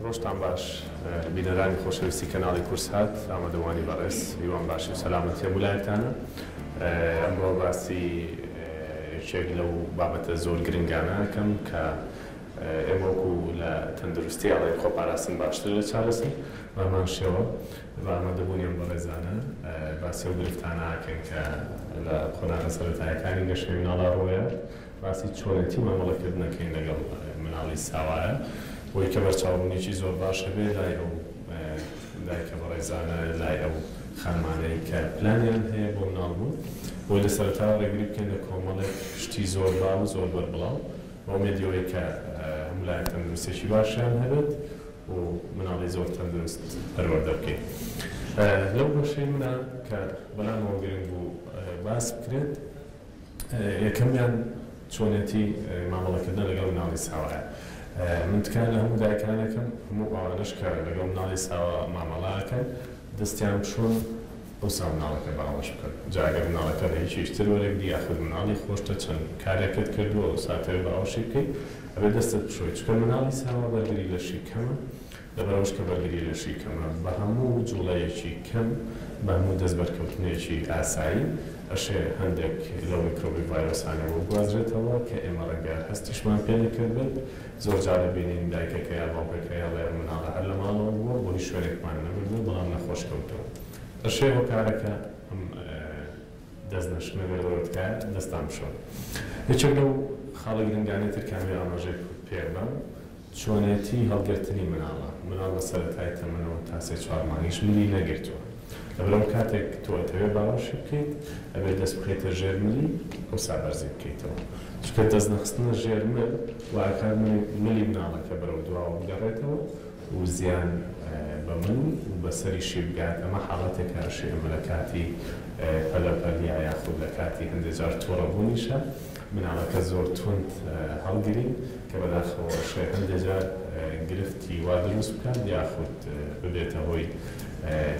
ڕۆژتان باش بینەرانی خۆشەویستی کەناڵی کورسات، ئامادەبووانی بەڕێز، هیوام باشی و سەلامەتی هەموو لایەکتانە. ئەمڕۆ باسی یەکێک لەو بابەتە زۆر گرنگانە ئەکەم کە ئێمە وەکو لە تەندروستی ئەڵێن خۆپاراستن باشترە لە چارەسەر، بە هەمان شێوە بە ئامادەبوونی ئەم بەڕێزانە باسی ئەو گرفتانە ئەکەین کە لە قۆناغە سەرەتایەکانی گەشەی مناڵا ڕووەیات. باسی چۆنێتی مامەڵەکردن ئەکەین لەگەڵ مناڵی ساوایە بۆی کە بەرچاوڕوونیەکی زۆر باش هەبێ لای ئەو دایکە بەڕێزانە لای ئەو خانمانەی کە پلانیان هەیە بۆ مناڵ بوون بۆی لە سەرەتاوە ڕێگری بکەین لە کۆمەڵێک شتی زۆر باو و زۆر بەربڵاو بە ئومێدی ئەوەی کە هەموو لایەک تەندروستیەکی باشیان هەبێت و مناڵی زۆر تەندروست پەروەردە بکەین لەو بەشەی منا کە بەلامەوە گرنگ بوو باس بکرێت. یەکەمیان چۆنێتی مامەڵەکردنە لەگەڵ مناڵی ساوایە. من تکا لە هەموو دایکان ئەکەم هەموو ئەوانەش کە لەگەڵ مناڵی ساوا مامەڵە ئەکەن دەستیان بشۆن ئەوسا مناڵەکە باوەش بکەن جا ئەگەر مناڵەکە لە هیچیش تر وەرەگری یاخود مناڵی خۆشتە چەند کارێکت کردووە ئەوسا ئەتەوێ باوەشی بکەی ئەبێ دەستت بشۆی چونکە مناڵی ساوا بەرگری لەشی کەمە لەبەرئەوەش کە بەرگری لەشی کەمە، بە هەموو جوڵەیەکی کەم، بە هەموو دەست بەرکەوتنێکی ئاسایی، ئەشێ هەندێک لەو میکرۆبی ڤایرۆسانە بۆ بگوازرێتەوە کە ئێمە ڕەنگە هەستیشمان پێ نەکردبێت. زۆر جار ئەبینین دایکەکە یا باوکەکە ئەڵێ ئەم مناڵە هەر لە ماڵەوە بووە، بۆ هیچ شوێنێکمان نەبردووە، بەڵام نەخۆش کەوتووە. ئەشێ هۆکارەکە ئەم دەست نەشتنە بێت لەوە تکایە دەستان بشۆن. یەکێک لەو خاڵە گرنگانەی تر کە ئەمەوێ ئاماژەی پێ بەم، چۆنێتی هەڵگرتنی مناڵە، مناڵ لە سەرەتای تەمەنەوە تا سێ چوار مانگیش ملی نەگرتووە، لەبەرئەوە کاتێک تۆ ئەتەوێ باوەشی بکەیت ئەبێت دەست بخەیتە ژێر ملی ئەوسا بەرزی بکەیتەوە، چونکە دەست نەخستنە ژێر مل وائەکات ملی مناڵەکە بەرەو دواوە بگەڕێتەوە و زیان بە مل و بە سەریشی بگات، ئەمە حاڵەتێکە ئەشێ ئێمە لە کاتی پەلە پەلیا یاخود لە کاتی هەندێ جار توڕەبوونیشا مناڵەکە زۆر توند هەڵگرین کە بەداخەوە ئەشێ هەندێ جار گرفتی وا دروست بکات یاخود ببێتە هۆی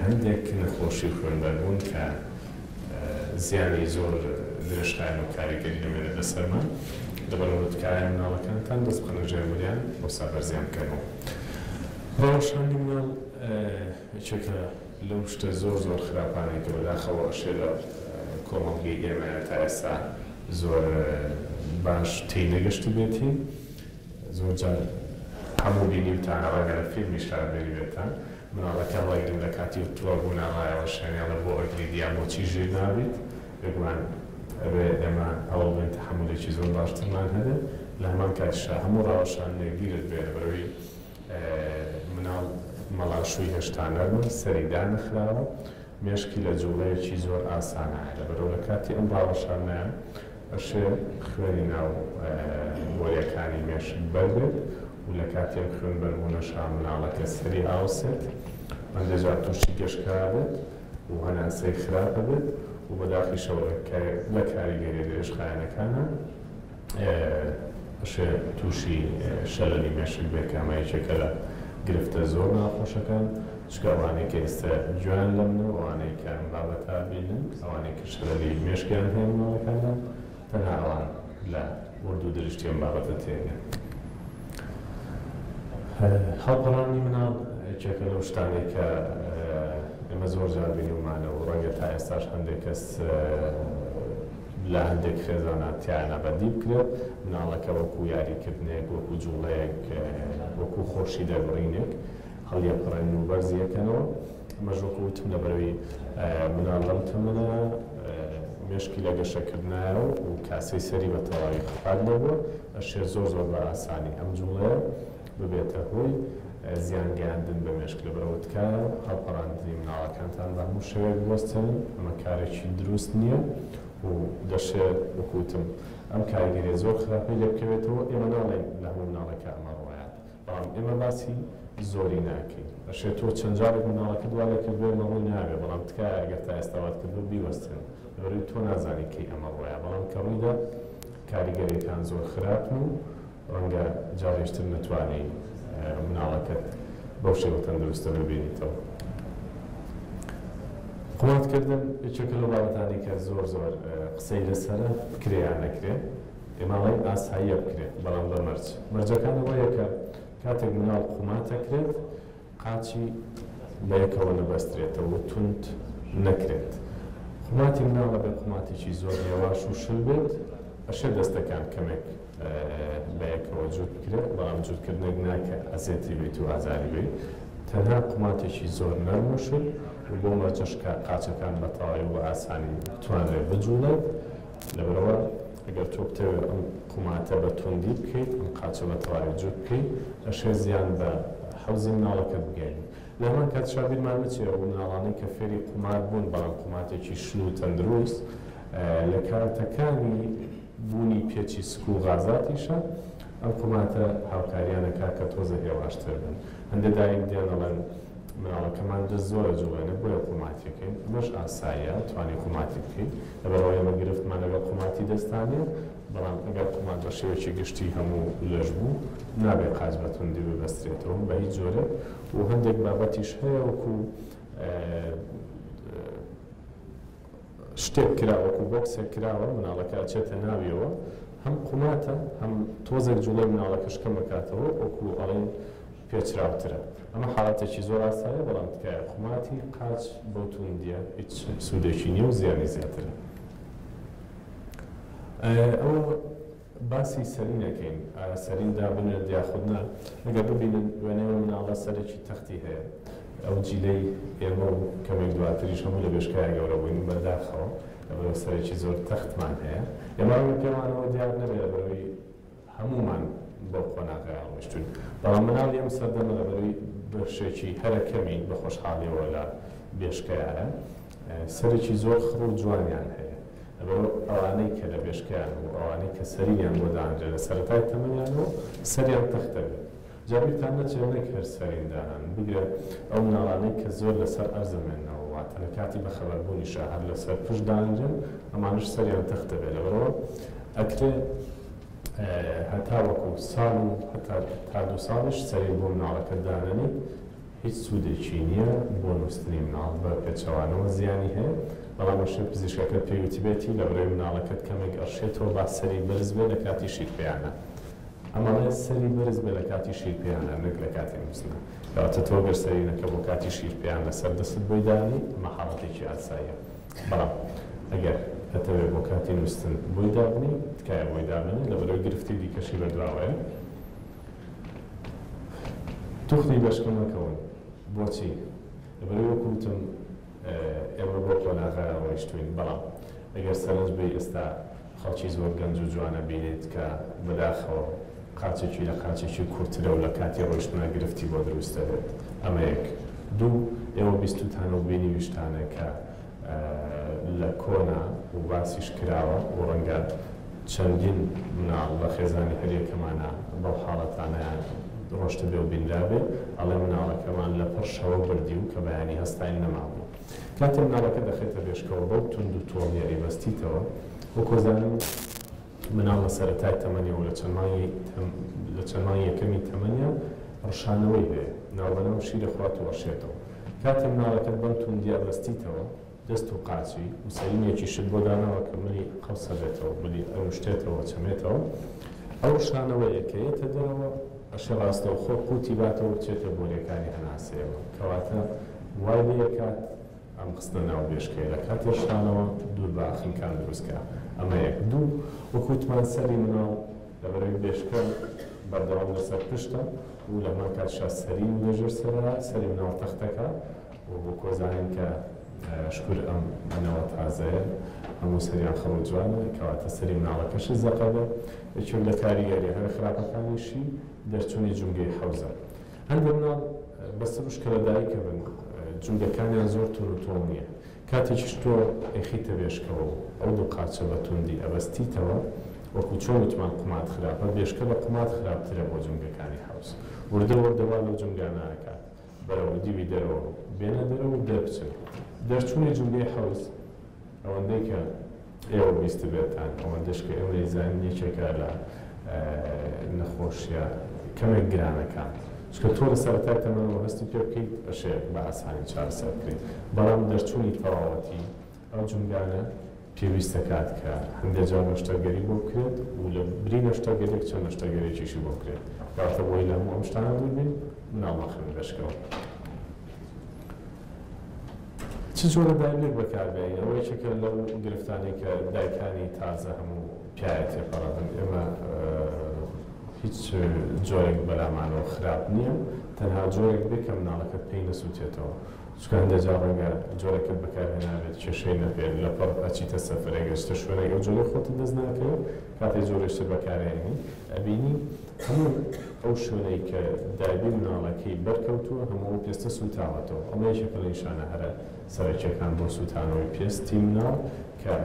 هەندێک نەخۆشی و خوێنبەربوون کە زیانی زۆر درێژخایەن و کاریگەری دەمێنێت لەسەرمان، لەبەرئەوە تکایە مناڵەکانتان دەست بخەنە ژێر ملیان ئەوسا بەرزیان بکەنەوە. ڕاوەشانی مناڵ یەکێکە لەو شتە زۆر زۆر خراپانەی کە بەداخەوە ئەشێ لە کۆمەڵگەی ئێمەیا تا ئێستا زۆر باش تێی نەگەشتبێتین. زۆر جار هەموو بینیوتانە ڕەنگە لە فیلمیشا بینیبێتان مناڵەکە ڕەگرن لە کاتی توڕەبوونا ڕایەوەشێنێ ئەڵێ بۆ ئەگریت یا بۆچی ژیر نابیت بێگومان ئەبێ ئێمە هەوڵ بەین تەحەمولێکی زۆر باشترمان هەبێ لە هەمان کاتیشا هەموو ڕاوەشاندنێک بیرت بێ لەبەرئەوەی مناڵ مەڵاشووی هێشتا نەرمە سەری دانەخراوە مێشکی لە جوڵەیەکی زۆر ئاسانایە لەبەرئەوە لە کاتی ئەم ڕاوەشاندنەیا ئەشێ خوێنی ناو بۆریەکانی مێشک بەربێت و لە کاتی ئەم خوێن بەربوونەشا مناڵەکە سەری ئاوسێت هەندێ جار تووشی گەشکە ئەبێت و هەناسەی خراپ ئەبێت و بەداخیشەوە لە کاریگەریە درێژخایەنەکانا ئەشێ تووشی شەلەلی مێشک بێت کە ئەمە یەکێکە لە گرفتە زۆر ناخۆشەکان چونکە ئەوانەی کە ئێستا گوێیان لەمنە و ئەوانەی کە ئەم بابەتە ئەبینن ئەوانەی کە شەلەلی مێشکیان هەیە مناڵەکانیان تەنها ئەوان لە ورد و درشتی ئەم بابەتە تێگەن. هەڵپەڕاندنی مناڵ یەکێکە لەو شتانەی کە ئێمە زۆر جار بینیومانە و ڕەنگە تا ئێستاش هەندێک کەس لە هەندێک خێزانا تیایانا بەدی بکرێت، مناڵەکە وەکو یاریکردنێک، وەکو جوڵەیەک، وەکو خۆشی دەربڕینێک هەڵیەپەڕێنن و بەرزی ئەکەنەوە، ئەمەش وەکو وتم لەبەرئەوەی مناڵ لەم تەمەنە مێشکی لە گەشەکردنایە و کاسەی سەری بە تەواوی خپات نەبووە، ئەشێ زۆر زۆر بە ئاسانی ئەم جوڵەیە ببێتە هۆی زیان گەیاندن بە مێشک، لەبەرئەوە تکایە هەڵپەڕاندنی مناڵەکانتان بە هەموو شێوەیەک بوەستێنن، ئەمە کارێکی دروست نییە و دەشێ وەکو وتم ئەم کاریگەریە زۆر خراپەی لێ بکەوێتەوە، ئێمە ناڵێین لە هەموو مناڵێکا ئەمە ڕووئەیات، بەڵام ئێمە باسی زۆری ناکەین، ئەشێ تۆ چەند جارێک مناڵەکەت وا لێکردبێ ئەمە ڕووی نابێ، بەڵام تکایە ئەگەر تا ئێستا وات کردووە بیوەستێنە، لەبەرئەوەی تۆ نازانی کەی ئەمە ڕووئەیا، بەڵام کە ڕوویدا کاریگەریەکان زۆر خراپن و ڕەنگە جارێکی تر نەتوانی مناڵەکەت بەو شێوە تەندروستە ببینیتەوە. قومات کردن یەکێکە لەو بابەتانەی کە زۆر زۆر قسەی لەسەرە، بکرێ یان نەکرێ، ئێمە ئەڵێین ئاساییە بکرێ، بەڵام بە مەرج. مەرجەکان ئەوەیە کە. کاتێک مناڵ قومات ئەکرێت قاچی بەیەکەوە نەبەسترێتەوە و توند نەکرێت. قوماتی مناڵ ئەبێ قوماتێکی زۆر هێواش و شل بێت، ئەشێ دەستەکان کەمێک بەیەکەوە جووت بکرێت، بەڵام جووتکردنێک نا کە ئەزێتی بیت و ئازاری بەیت، تەنها قوماتێکی زۆر نەرم و شل و بۆ مەرجەش کە قاچەکان بە تەواوی و بە ئاسانی بتوانرێت بجوڵێت. لەبەرئەوە ئەگەر تۆ بتەوێت ئەم قوماتە بە توندی بکەیت، ئەم قاچە بە تەواوی جووت بکەیت، ئەشێ زیان بە حەوزی مناڵەکەت بگەیەنی. لە هەمان کاتیشا بیرمان نەچێ ئەو مناڵانەی کە فێری قومات بوون، بەڵام قوماتێکی شل و تەندروست، لە کاتەکانی بوونی پێچی سک و غازاتیشا ئەم قوماتە هاوکاریان ئەکا کە تۆزێ هێواشتر بن. هەندێ دایک دێن ئەڵێن مناڵەکەمان دەست زۆر ئەجوڵێنێ بۆیە قوماتی ئەکەین. ئەمەش ئاساییە توانی قوماتی بکەی، لەبەرئەوە ئێمە گرفتمان لەگەڵ قوماتی دەستا نیە، بەڵام ئەگەر قومات بە شێوەیەکی گشتی هەموو لەش بوو نابێ قاچ بە توندی ببەسترێتەوە بە هیچ جۆرێک و هەندێک بابەتیش هەیە وەکو شتێک کرا وەکو بۆکسێک کراوە مناڵەکە ئەچێتە ناویەوە هەم قوماتە هەم تۆزێک جوڵەی مناڵەکەش کەم ئەکاتەوە وەکو ئەڵێن پێچراوترە ئەمە حاڵەتێکی زۆر ئاسایە بەڵام تکایە قوماتی قاچ بەو توندیە هیچ سوودێکی نیە و زیانی زیاترە. ئەوە باسی سەرین ئەکەین ئایا سەرین دابنرێت یاخود نا ئەگەر ببینن وێنەی ئەو مناڵە سەرێکی تەختی هەیە ئەو جیلەی ئێمە و کەمێک دواتریش هەموو لە بێشکایە گەورە بووین بەداخەوە لەبەرئەوە سەرێکی زۆر تەختمان هەیە ئێمە ڕەنگە پێمانەوە دیار نەبێ لەبەرئەوەی هەموومان بەو قۆناغەیا ڕۆیشتووین بەڵام مناڵی ئەم سەردەمە لەبەرئەوەی بەشێکی هەرە کەمی بە خۆشحاڵیەوە لە بێشکەیایە سەرێکی زۆر خڕ و جوانیان هەیە لەبەرئەوە ئەوانەی کە لە بێشکەیان و ئەوانەی کە سەرینیان بۆ دانرێ لە سەرەتای تەمەنیانەوە سەریان تەختە بێت جا بیرتان نەچێت نەک هەر سەرین دانان بگرە ئەو مناڵانەی کە زۆر لەسەر ئەرز ئەمێننەوە واتە لە کاتی بەخەبەربوونیشا هەر لەسەر پشت دانرێن ئەمانەش سەریان تەختە بێت لەبەرئەوە ئەکرێ هەتاوەکو ساڵ و هەتا تا دوو ساڵیش سەرین بۆ مناڵەکەت دانەنیت هیچ سوودێکی نییە بۆ نووستنی مناڵ بە پێچەوانەوە زیانی هەیە بەڵام ئەشێ پزیشکەکەت پێی وتبێتی لەبەرئەوەی مناڵەکەت کەمێک ئەڕشێتەوە با سەری بەرز بێت لە کاتی شیرپێیانە ئەم ئەڵێ سەری بەرز بێ لە کاتی شیرپێیانە نەک لە کاتی نووستنە کەواتە تۆ گەر سەرینەکە بۆ کاتی شیرپێیان لەسەر دەستت بۆی دانێی ئەمە حاڵەتێکی ئاساییە بەڵام ئەگەر ئەتەوێ بۆ کاتی نووستن بۆی دابنێی تکایە بۆی دابنێ لەبەرئەوەی گرفتی دیکەشی بەدواوەیە. توخنی بەشکە مەکەون بۆچی؟ لەبەرئەوەی وەکو وتم ئێمە بەو قۆناغە ڕۆیشتوین بەڵام ئەگەر سەرنج بەی ئێستا خەڵکی زۆر گەنج و جوان ئەبینیت کە بەداخەوە قاچێکی لە قاچێکی کورترە و لە کاتی ڕۆیشتنا گرفتی بۆ دروست دەبێت ئەمە یەک دوو ئێوە بیستوتانە و بینیویشتانە کە لە کۆنا و باسیش کراوە و ڕەنگە چەندین مناڵ لە خێزانی هەریەکەمانا بەو حاڵەتانەیان ڕۆشتبێ و بینرابێ، ئەڵێ مناڵەکەمان لە پڕ شەوە بردی و کە بەیانی هەستاین نەمابوو. کاتێ مناڵەکە دەخەیتە بێشکەوە بەو توند و تۆڵیە ئەیبەستیتەوە، وەک ئەزانین مناڵ لە سەرەتای تەمەنیەوە لە چەند مانگی لە چەند مانگی یەکەمی تەمەنیا ڕشانەوەی هەیە، ناوبەناو شیر ئەخوات و ئەڕشێتەوە. کاتێ مناڵەکەت بەم توندیە ئەبەستیتەوە، دەست و قاچی و سەرینێکیشت بۆ داناوە کە ملی قەڵس ئەبێتەوە، ملی ئەنوشتێتەوە، ئەچەمێتەوە، ئەو ڕشانەوەیە کە یەتە دەرەوە ئەشێ ڕاستەوخۆ قوتی باتەوە بچێتە بۆریەکانی هەناسەیەوە، کەواتە وای لێ ئەکات ئەم خستنە ناو بێشکەیە لە کاتی ڕشانەوە دوور بە خنکان دروست کا، ئەمە یەک. دوو، وەک وتمان سەری مناڵ لەبەرئەوەی بێشکە بەردەوام لەسەر پشتە و لە هەمان کاتیشا سەرین لەژێر سەرە، سەری مناڵ تەختەکە و بۆ کۆزانین کە شکور ئەم نەوە تازەیە هەموو سەریان خڕ و جوانە کەواتە سەری مناڵەکەشی زەقە بێ. یەکێک لە کاریگەریە هەرە خراپەکانیشی دەرچوونی جومگەی حەوزە. هەندێ مناڵ بە سروشت کە لە دایکە بن جومگەکانیان زۆر تون و تۆڵ نییە. کاتێکیش تۆ ئەیخەیتە بێشکەوە و ئەو دوو قاچە بە توندی ئەبەستیتەوە وەکو چۆن وتمان قومات خراپە بێشکە لە قومات خراپترە بۆ جومگەکانی حەوز. وردە وردە وا لەو جومگانە ئەکات. بەرەو دیوی دەرەوە بێنە دەرەوە و دەربچن. دەرچوونی جومگەی حەوز ئەوەندەی کە ئێوە بیستبێتان، ئەوەندەش کە ئێمە ئەیزانین یەکێکە لە نەخۆشییە کەمێک گرانەکان. چونکە تۆ لە سەرەتای تەمەنەوە هەستی پێ بکەیت ئەشێ بە ئاسانی چارەسەر بکرێت. بەڵام دەرچوونی تەواوەتی ئەو جومگانە پێویست دەکات کە هەندێک جار نەشتەرگەری بۆ بکرێت و لە بری نەشتەرگەریەک چەند نەشتەرگەریەکیشی بۆ بکرێت. کەواتە بۆی لە هەموو ئەم شتانە دوور بین، مناڵ مەخەنە بێشکەوە. چ جۆرە دایبێک بەکاربێنین؟ ئەوە یەکێکە لەو گرفتانەی کە دایکانی تازە هەموو پیایە تێپەڕەبن. ئێمە هیچ جۆرێک بەلامانەوە خراپ نییە، تەنها جۆرێک بێ کە مناڵەکەت پێی نەسووتێتەوە. چونکە هەندێک جار ڕەنگە جۆرێکت بەکارهێنابێت کێشەی نەبێت، لەپڕ ئەچیتە سەفەرێک، ئەچیتە شوێنێک ئەو جۆرەی خۆتت دەست ناکەوێت، کاتێک جۆرێکی تر بەکارئەهێنی ئەبینی هەموو ئەو شوێنەی کە دایبی مناڵەکەی بەرکەوتووە هەموو ئەو پێستە سووتاوەتەوە. ئەمە یەکێکە لە نیشانە هەرە سەرەکیەکان بۆ سووتانەوەی پێستی مناڵ کە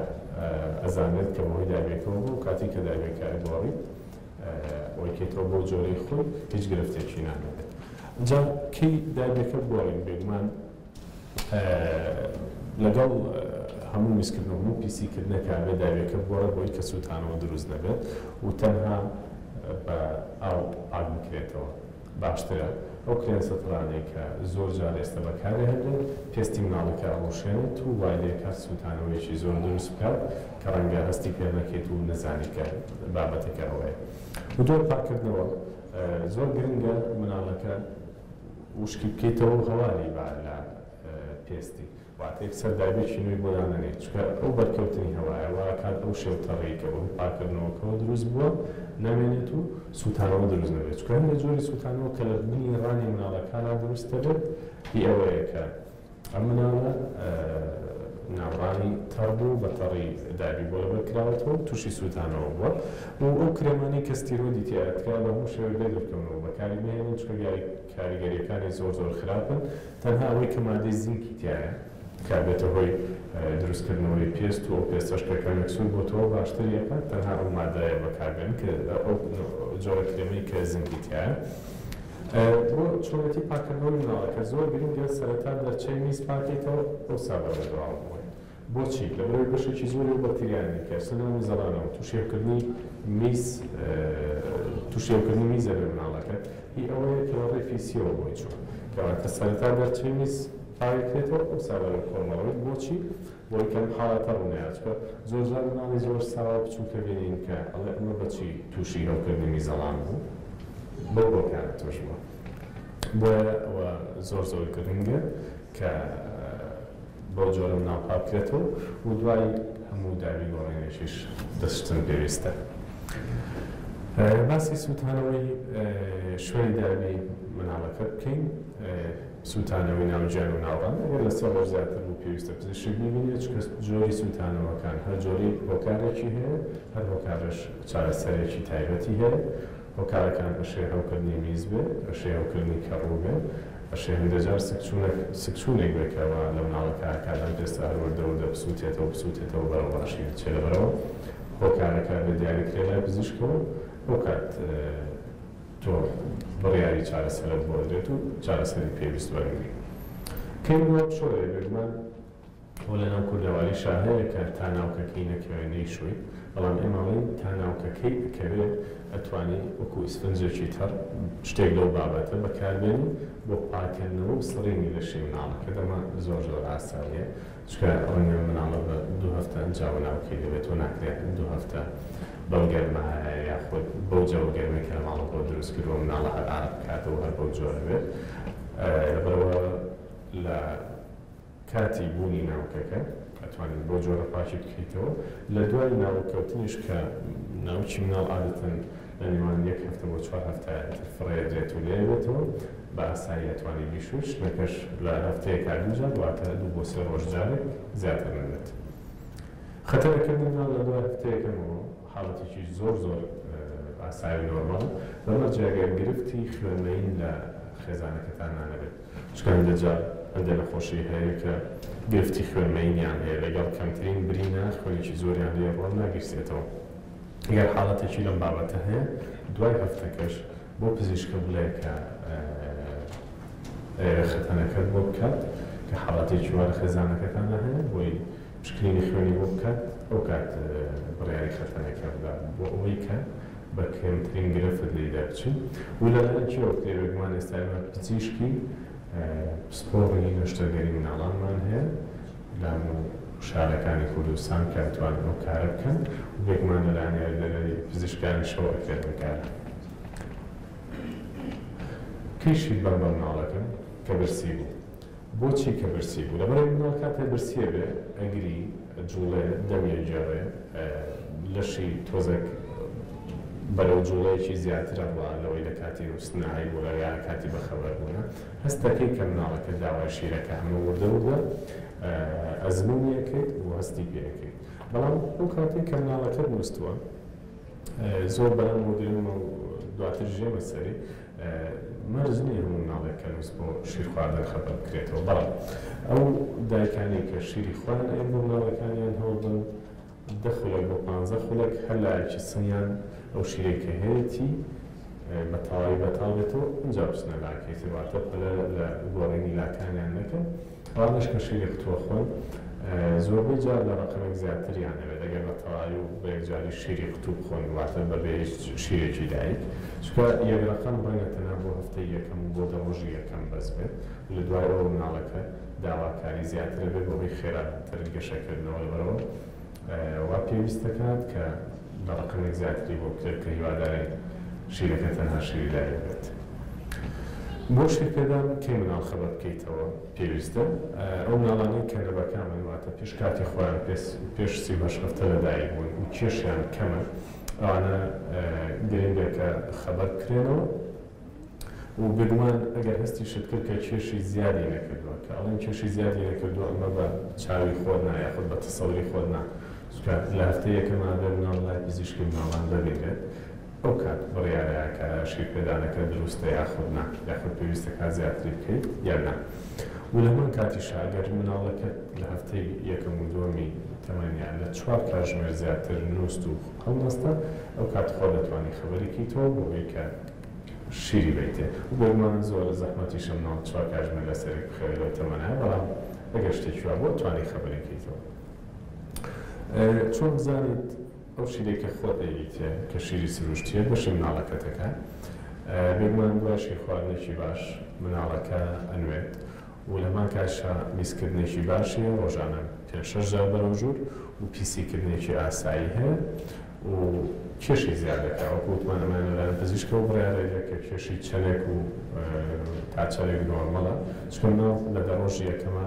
ئەزانرێت کە بەهۆی دایبێکەوە بوو. کاتێک کە دایبێکە ئەگۆڕیت ئەوەی کەیتەوە بەو جۆرەی خۆی هیچ گرفتێکی نامێنێت. جا کەی دایبێکە بگۆڕین؟ بێگومان لەگەڵ هەموو میزکردن و هەموو پیسیکردنەکە بێ دایبێکە بگۆڕێت بۆی کە سووتانەوە دروست نەبێت و تەنها بە ئاو پاک بکرێتەوە باشترە. ئەو کرێنسە تڕانەی کە زۆر جار ئێستا بەکارێهێنرێت پێستی مناڵەکە ئەڕوشێنێت و وای لێکات سووتانەوەیەکی زۆر دروست بکات کە ڕەنگە هەستی پێ نەکەیت و نەزانی کە بابەتەکە ئەوەیە. و دوای پاککردنەوە زۆر گرنگە مناڵەکە وشکی بکەیتەوە و هەواری با لە پێستی، واتە یەکسەر دایبێکی نوێی بۆ دانەنێیت، چونکە ئەو بەرکەوتنی هەوایە وا ئەکات ئەو شێو تەڕیەی کە بەهۆی پاککردنەوەکەوە دروست بووە نەمێنێت و سووتانەوە دروست نەبێت، چونکە هەندێک جۆری سووتانەوە کە لە بنی ڕانی مناڵەکانا دروست دەبێت هی ئەوەیە کە ئەم مناڵە ناوڕانی تەڕ بوو، بە تەڕی دابی بۆ لەبەر کراوەتەوە و تووشی سووتانەوە بووە و ئەو کرێمانەی کە ستیرۆیدی تیایە تکایە بە هەموو شێوەیەک لێ دوورکەونەوە بەکاری مەهێنن، چونکە کاریگەرییەکانی زۆر زۆر خراپن، تەنها ئەوەی کە مادەی زینکی تیایە کە ئەبێتە هۆی دروستکردنەوەی پێست و ئەو پێستەش کە کەمێک سوور بۆتەوە باشتری ئەکات، تەنها ئەو مادەیە بەکاربێنن کە ئەو جۆرە کرێمەی کە زینکی تیایە. بۆ چۆنێتی پاککردنەوەی مناڵەکە زۆر گرنگە سەرەتا دەرچەی میز پاکەیتەوە ئەوسا بەرەو دواوە بڕۆیت. بۆچی؟ لەبەرئەوەی بەشێکی زۆری ئەو بەکتریایانەی کە ئەچنە ناو میزەڵانەوە تووشی هەوکردنی میز تووشی هەوکردنی میز ئەبێ مناڵەکە هی ئەوەیە کە لە ڕێی پیسیەوە بۆی چووە. کەواتە سەرەتا دەرچەی میز پاکەکرێتەوە ئەوسا بەرەو کۆڵمەڕۆیت. بۆچی؟ بۆی کە ئەم حاڵەتە ڕوونەیات چونکە زۆرجار مناڵی زۆر ساوا و بچووک ئەبینین کە ئەڵێ ئەمە بەچی تووشی هەوکردنی میزەڵان بوو بەو هۆکارە تووش بووە بۆیە ئەوە زۆر زۆر گرنگە کە بەو جۆرە مناڵ پاک بکرێتەوە و دوای هەموو داوی گۆڕینێکیش دەستشتن پێویستە. باسی سووتانەوەی شوێنی داوی مناڵەکە بکەین. سووتانەوەی ناو گیان و ناو ڕان ئەگەر لە سێ ڕۆژ زیاتر بوو پێویستە پزیشک بیبینێت، چونکە جۆری سووتانەوەکان هەر جۆرەی هۆکارێکی هەیە، هەر هۆکارەش چارەسەرێکی تایبەتی هەیە، هۆکارەکان ئەشێ هەوکردنی میز بێ، ئەشێ هەوکردنی کەڕوو بێ، ئەشێ هەندێ جار سکچوونەک سکچوونێک بێ کە وا لە مناڵەکە ئەکات ئەم پێستە هەر وردە وردە بسووتێتەوە بسووتێتەوە بەرەو باشی بچێ لەبەرئەوە هۆکارەکە ئەبێ دیاری کرێ لای پزیشکەوە ئەوکات تۆ بڕیاری چارەسەرت بۆ ئەدرێت و چارەسەری پێویست وەرەگری. کەی مرۆڤ بشۆرێ؟ بێگومان ئەوە لەناو کوردەواریشا هەیە کە تا ناوکەکەی نەکەوێ نەیشۆی، بەڵام ئێمە ئەڵێین تا ناوکەکەی ئەکەوێ ئەتوانی وەکو ئیسفنجێکی تەڕ شتێک لەو بابەتە بەکاربێنی بۆ پاککردنەوە و سڕینی لەشی مناڵەکەت، ئەمە زۆر زۆر ئاساییە. چونکە ڕەنگە مناڵە بە دوو هەفتە ئەنجا و ناوکەی دەبێت و ناکرێت دوو هەفتە بەم گەرمایە یاخود بەو جەوە گەرمەی کە لە ماڵەکەوە دروست کردووە مناڵە هەر ئارەق بکاتەوە هەر بەو جۆرە بێت. لەبەرئەوە لە کاتی بوونی ناوکەکە ئەتوانیت بەو جۆرە پاکی بکەیتەوە. لە دوای ناوک کەوتنیش کە ناوکی مناڵ عادەتەن لە نێوان یەک هەفتە بۆ چوار هەفتە ئیتر فڕێدرێت و لێیەبێتەوە، بە ئاسایی ئەتوانی بیشۆی، شلەکەش لە هەفتەیەکا دوو جار واتە دوو بۆ سێ ڕۆژ جارێک زیاتر نەبێت. خەتەنەکردنی مناڵ لە دوای هەفتەیەکەمەوە حاڵەتێکی زۆر زۆر ئاسایی و نۆرماڵە، بە مەرجێ ئەگەر گرفتی خوێنمەیین لە خێزانەکەتانا نەبێت، چونکە هەندێک جار هەندێک نەخۆشی هەیە کە گرفتی خوێنمەیینیان هەیە لەگەڵ کەمترین برینە خوێنێکی زۆریان لێ ڕۆ ناگیرسێتەوە. گەر حاڵەتێکی لەم بابەتە هەیە دوای هەفتەکەش بۆ پزیشکە بڵێ کە ئەیەوێ خەتەنەکەت بۆ بکات کە حاڵەتێکی وا لە خێزانەکەتانا هەیە بۆی پشکنینی خوێنی بۆ بکات ئەوکات بڕیاری خەتەنەکە بدات بۆ ئەوەی کە بە کەمترین گرفت لێی دەربچی و لەلایەکیەوە بکرێ بێگومان ئێستا ئێمە پزیشکی پسپۆڕی نەشتەرگەری مناڵانمان هەیە لە هەموو شارەکانی کوردستان کە ئەتوانن ئەو کارە بکەن و بێگومان لەلایەن یاریدەدەری پزیشکانیشەوە ئەکرێت ئەم کارە. کەی شیر بەم بە مناڵەکەم؟ کە برسی بوو. بۆچی کە برسی بوو؟ لەبەرئەوەی مناڵ کاتێ برسیە بێ ئەگری، ئەجوڵێ، دەمی ئەگێڕێ، لەشی تۆزێک بەرەو جوڵەیەکی زیاتر ئەڕوا لەوەی لە کاتی نووستنا هەیبووە یا لە کاتی بەخەبەر بوونە. هەست دەکەی کە مناڵەکە داوای شیرەکە هەمە وردە وردە ئەزموونی ئەکەیت و هەستی پێ ئەکەیت. بەڵام ئەو کاتەی کە مناڵەکەت نووستووە زۆر بەلامەوە گرنگە و دواتریش یەمە سەری، مەرج نییە هەموو مناڵێک کە نووست بۆ شیر خواردن خەبەر بکرێتەوە، بەڵام ئەو دایکانەی کە شیری خۆیان ئەیەن بۆ مناڵەکانیان هەوڵبەن دە خولەک بۆ پانزە خولەک هەر لایەکی سنگیان ئەو شیرەی کە هەیەتی بە تەواوی بەتاڵ بێتەوە ئینجا بچنە لاکەی تر، واتە پەلە لە گۆڕینی لاکانیان نەکەن. ئەوانەش کە شیری قوتووە خۆن زۆربەی جار لە ڕەقەمێک زیاتریان ئەوێت ئەگەر بە تەواوی و بە یەکجاری شیری قوتوو بخۆن واتە بە بێ هیچ شیرێکی دایک، چونکە یەک ڕەقەم ڕەنگە تەنها بۆ هەفتەی یەکەم و بۆ 10 ڕۆژی یەکەم بەس بێت و لە دوای ئەوە مناڵەکە داواکاری زیاتر ئەبێت بەهۆی خێراتر گەشەکردنەوە لەبەرئەوە وا پێویست دەکات کە لە ڕەقەمێک زیاتری بۆ بکرێت کە هیوادارین شیرەکە تەنها شیری دایک بێت. بۆ شیرپێدان کەی مناڵ خەبەر بکەیتەوە؟ پێویستە ئەو مناڵانەی کە نەبەکامن واتە پێش کاتی خۆیان پێش 38 هەفتە لەدایک بوون و کێشیان کەمە ئەوانە گرنگە کە خەبەر بکرێنەوە و بێگومان ئەگەر هەستیشت کرد کە کێشی زیادی نەکردووە، کە ئەڵێن کێشی زیادی نەکردووە ئەمە بە چاوی خۆت نا یاخود بە تەسەوری خۆت نا، چونکە لە هەفتەی یەکەما بێ مناڵ لای پزیشکی مناڵان ببینرێت ئەو کات بڕیارە کە شیرپێدانەکە دروستە یاخود نا، یاخود پێویستە کات زیاتری بکەیت یان نا. و لە هەمان کاتیشا گەر مناڵەکەت لە هەفتەی یەکەم و دووەمی تەمەنیا لە 4 کاژمێر زیاتر نووست و هەڵنەستا ئەو کات خۆت دەتوانی خەبەری کەیتەوە بۆ ئەوەی کە شیری بەیتێ و بێگومان زۆر زەحمەتیشە مناڵ 4 کاژمێر لەسەرێک بخەوێت لەو تەمەنە، بەڵام ئەگەر شتێکی وا بووە توانی خەبەری کەیتەوە. چۆن بزانیت ئەو شیرەی کە خۆت ئەییتێ کە شیری سروشتیە بەشی مناڵەکەتەکە؟ بێگومان دوای شیر خواردنێکی باش مناڵەکە ئەنوێت و لە هەمان کاتیشا میزکردنێکی باشی هەیە ڕۆژانە پێنج شەش جار بەرەو ژوور و پیسیکردنێکی ئاسایی هەیە و کێشی زیاد دەکات. وەکو وتمان ئەمانە لەلایەن پزیشکەوە بڕیارەیە کە کێشی چەندێک و تا چەندێک نۆرمەڵە، چونکە مناڵ لە 10 ڕۆژی یەکەما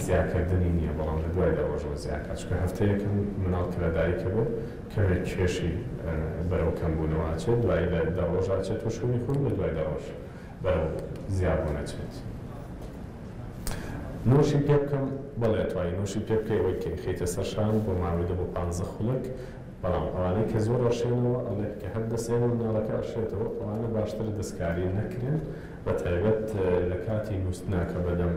زیاکردنی نییە، بەڵام لە دوای 10 ڕۆژەوە زیاکات، چونکە هەفتەی یەکەم مناڵ کە لەدایکە بێت کەمێک کێشی بەرەو کەمبوونەوە ئەچێت، دوایی لە 10 ڕۆژ ئەچێتەوە شوێنی خۆی، لە دوای 10 ڕۆژ بەرەو زیابوون ئەچێت. نۆشی پێ بکەم؟ بەڵێ توانی نۆشی پێ بکەی، ئەوەی کە ئیخەیتە سەر شان بۆ ماوەی 10 بۆ 15 خولەک، بەڵام ئەوانەی کە زۆر ئەڕشێنەوە ئەڵێ کە هەر دەسێنەوە مناڵەکە ئەڕشێتەوە، ئەوانە باشترە دەستکاری نەکرێن، بە تایبەت لە کاتی نووستنا کە بەدەم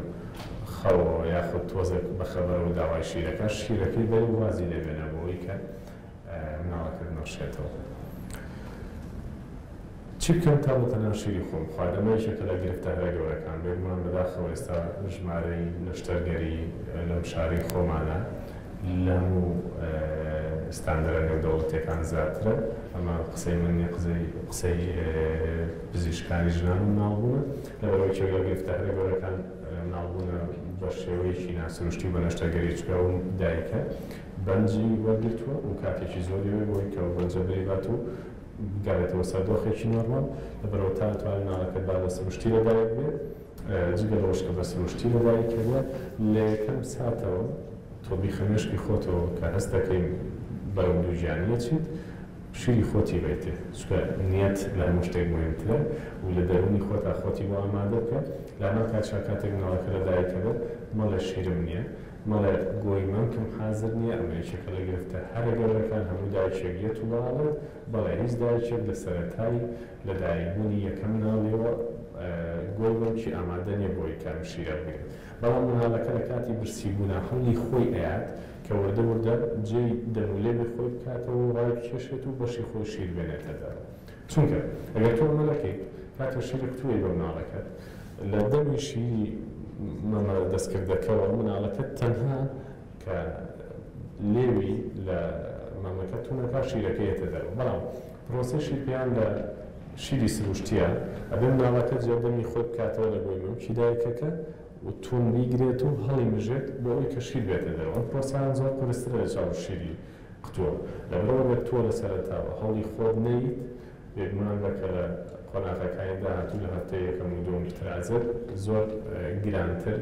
خەوەوە یاخود تۆزێک بەخەبەرەوە داوای شیرەکە، شیرەکەی بەری وازی لێ بێنە بۆ ئەوەی کە مناڵەکەت نەڕشێتەوە. چی بکەم تا بە تەنها شیری خۆم بخوات؟ ئەمە یەکێکە لە گرفتە هەرە گەورەکان. بێگومان بەداخەوە ئێستا ژمارەی نەشتەرگەری لەم شارەی خۆمانە لە هەموو ستاندەرە نێودەوڵەتیەکان زیاترە. ئەمە قسەی من نیە، قسەی پزیشکانی ژنان و مناڵبوونە. لەبەرئەوەی یەکێک لە گرفتە هەرە گەورەکان مناڵبوونە بە شێوەیەکی ناسروشتی و بە نەشتەرگەری، چونکە ئەو دایکە بەنجی وەرگرتووە و کاتێکی زۆری هەیە بۆی کە ئەو بەنجە بریبات و بگەڕێتەوە سەر دۆخێکی نۆرماڵ. لەبەرئەوە تا ئەتوانێت مناڵەکەت با بە سروشتی لەدایک بێت، جگە لەوەش کە بە سروشتی لەدایک هەبێت لە یەکەم ساتەوە تۆ بیخە مێشکی خۆتەوە کە هەست دەکەی بەرەو دووگیانی ئەچیت شیری خۆتی بەیتێ، چونکە نیەت لە هەموو شتێک مهمترە و لە دەروونی خۆتا خۆتی بۆ ئامادە بکە. لە هەمان کاتیشا کاتێک مناڵەکە لەدایک هەبێت مەڵێ شیرم نییە، مەڵێ گۆی مەمکم حازر نییە، ئەمە یەکێکە لە گرفتە هەرە گەورەکان، هەموو دایکێک یەت و باڵێت، بەڵێ هیچ دایکێک لە سەرەتای لەدایکبوونی یەکەم مناڵیەوە گۆی مەمکی ئامادە نییە بۆی کە ئەم شیرە بگرێت، بەڵام مناڵەکە لە کاتی برسیبوونا هەوڵی خۆی ئەیات کە وردە وردە جێی دەم و لێوی خۆی بکاتەوە و ڕایبکێشێت و بەشی خۆی شیر بێنێتە دەرەوە. چونکە ئەگەر تۆ ئەمە نەکەیت کاتێ شیری قوتووی بە مناڵەکەت لە دەمی شیری مەمە دەستکردەکەوە مناڵەکەت تەنها کە لێوی لە مەمەکە تونەکا شیرەکە یەتە دەرەوە، بەڵام پرۆسەی شیرپێیان لە شیری سروشتیە ئەبێ مناڵەکە جێ دەمی خۆی بکاتەوە لە گۆی مەمکی دایکەکە و تون بیگرێت و هەڵی مژێت بۆ ئەوەی کە شیر بێتە دەرەوە. ئەم پرۆسەیان زۆر قورسترە لە چاو شیری قوتووە. لەبەرئەوە گەر تۆ لە سەرەتاوە هەوڵی خۆت نەیت بێگومان بە کە لە. قۆناغەکانی داهاتوو لە هەفتەی یەکەم و دووەم پترازێت زۆر گرانتر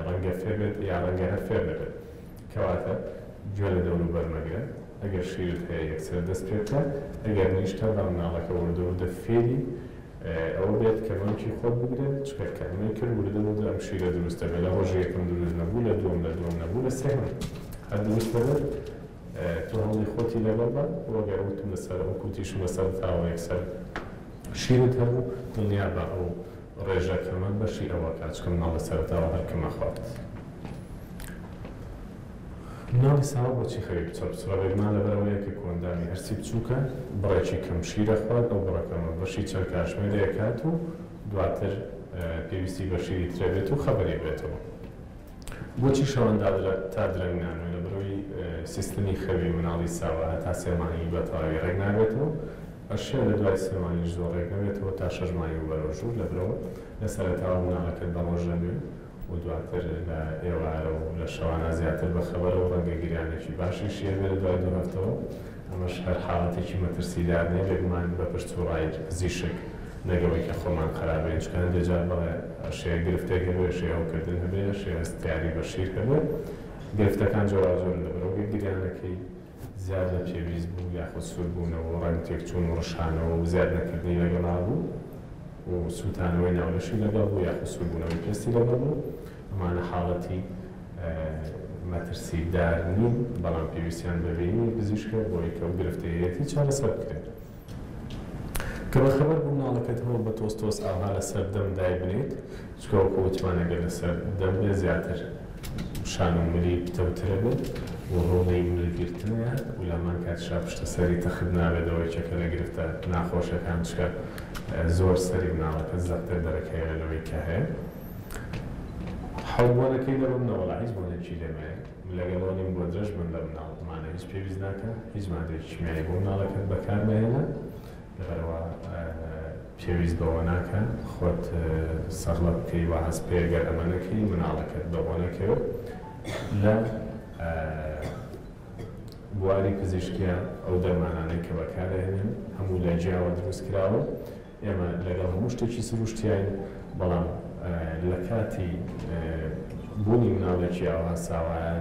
ڕەنگە فێر بێت یا ڕەنگە هەر فێر نەبێت. کەواتە گوێ لە دەوروبەر مەگرە، ئەگەر شیرت هەیە یەکسەر دەست پێ بکە، ئەگەر نیشتە با مناڵەکە وردە وردە فێری ئەوە بێت کە مەمکی خۆت بگرێت، چونکە کە ئەمەی کرد وردە وردە ئەم شیرە دروست دەبێت. لە ڕۆژی یەکەم دروست نەبوو، لە دووەم لە دووەم نەبوو، لە سێهەم هەر دروست دەبێت. تۆ هەوڵی خۆتی لەگەڵ بە، و ئەگەر وتم لەسەر وەکو وتیشم لەسەر تاوە یەکسەر شیرت هەبوو، دڵنیا بە ئەو ڕێژە کەمە بەشی ئەوە کە چونکە مناڵ لە سەرەتاوە هەر کەمە خوات. مناڵی ساوا بۆچی خەوی بچڕ بچڕە؟ بێگومان لەبەرئەوەیە کە کۆئەندامی هەرسی بچووکە، بڕێکی کەم شیر ئەخوات، ئەو بڕە کەمە بەشی چەند کاتژمێرێ ئەکات و دواتر پێویستی بە شیری ترە بێت و خەبەری بێتەوە. بۆچی شەوان تا درەنگ نانوێ؟ لەبەرئەوەی سیستمی خەوی مناڵی ساوا هەتا سێ مانگی بە تەواوی ڕێک نابێتەوە، ئەشێ لە دوای سێ مانگیش زۆر ڕێک نەبێتەوە تا شەش مانگی و بەرەو ژوور، لەبەرئەوە لە سەرەتاوە مناڵەکەت بە ڕۆژ دەنوێ و دواتر لە ئێوارە و لە شەوانە زیاتر بەخەبەرە و ڕەنگە گریانێکی باشیشی هەبێ لە دوای دوو هەفتەوە. ئەمەش هەر حاڵەتێکی مەترسیدار نیە، بێگومان بە پرس و ڕای پزیشک نەک ئەوەی کە خۆمان قەرار بەین، چونکە هەندێ جار بەڵێ ئەشێ گرفتێک هەبێ، ئەشێ هەوکردن هەبێ، ئەشێ هەستیاری بە شیر هەبێ، گرفتەکان جۆراوجۆرن، لەبەرئەوە گەر گریانەکەی زیاد لە پێویست بوو یاخود سووربوونەوە و ڕەنگ تێکچوون و ڕشانەوە و زیاد نەکردنی لەگەڵا بوو و سووتانەوەی ناولەشی لەگەڵ بوو یاخود سووربوونەوەی پێستی لەگەڵ بوو، ئەمانە حاڵەتی مەترسیدار نین، بەڵام پێویستیان بە بینینی پزیشکە بۆی کە ئەو گرفتەی هەیەتی چارەسەر بکرێت. کە بەخەبەر بوو مناڵەکەت هەوڵ بە تۆز تۆز ئاوها لەسەر دەم دایبنێیت، چونکە وەکو وتمان ئەگەر لەسەر دەم بێت زیاتر شان و ملی پتەوترە بێت و هەوڵی مل گرتنەیات و لەهەمان کاتیشا پشتە سەری تەخت نابێت ئەوە یەکێکە لە گرفتە ناخۆشەکان چونکە زۆر سەری مناڵەکەت زەقتر دەرەکەوێت لەوەی کە هەیە. حەوت بۆنەکەی لەبم نەوەڵا هیچ بۆنێکی لێمەیە من لەگەڵەوە نیم گۆدرەش بن لە مناڵ ئەمانە هیچ پێویست ناکا هیچ مادەیەکی کیمیایی بۆ مناڵەکەت بەکار مەهێنە لەبەرئەوە پێویست بەوە ناکا خۆت سەغڵەت بکەی وا هەست بکەی گەر ئەمە نەکەی مناڵەکەت بە بۆ نەکەوێت لە بواری پزیشکیا ئەو دەرمانانەی کە بەکارئەهێنن هەموو لە گیاوە دروست کراون ئێمە لەگەڵ هەموو شتێکی سروشتیاین، بەڵام لە کاتی بوونی مناڵێکی ئاوها ساوایە،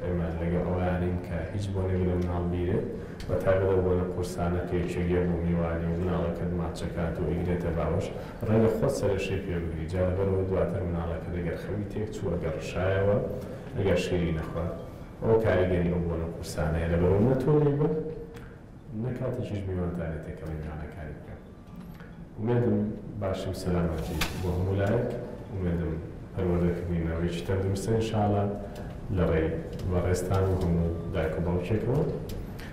ئێمە لەگەڵ ئەوەیا نین کە هیچ بۆنێک لە مناڵ بیرێت، بە تایبەت ئەو بۆنە قورسانە کە یەکێک یە بۆ میوانی و مناڵەکەت ماچەکات و ئەیگرێتە باوەش، ڕەنگە خۆت سەرێشەی پێ بگری، جا لەبەرئەوە دواتر مناڵەکەت ئەگەر خەوی تێکچوو، ئەگەر ڕشایەوە، ئەگەر شیری نەخوارد، ئەوە کاریگەری ئەو بۆنە قورسانەیە، لەبەرئەوە نە تۆ لێی بە، نە کاتێکیش میوانتانی تێکەڵی میوانەکانی بکەن. ئومێدم باشی و سەلامەتی بۆ هەموو لایەک، ئومێدم پەروەردەکردنی نەوەیەکی تەندروستە ان شاءاللە لە ڕێی بەڕێزتان و هەموو دایک و باوکێکەوە.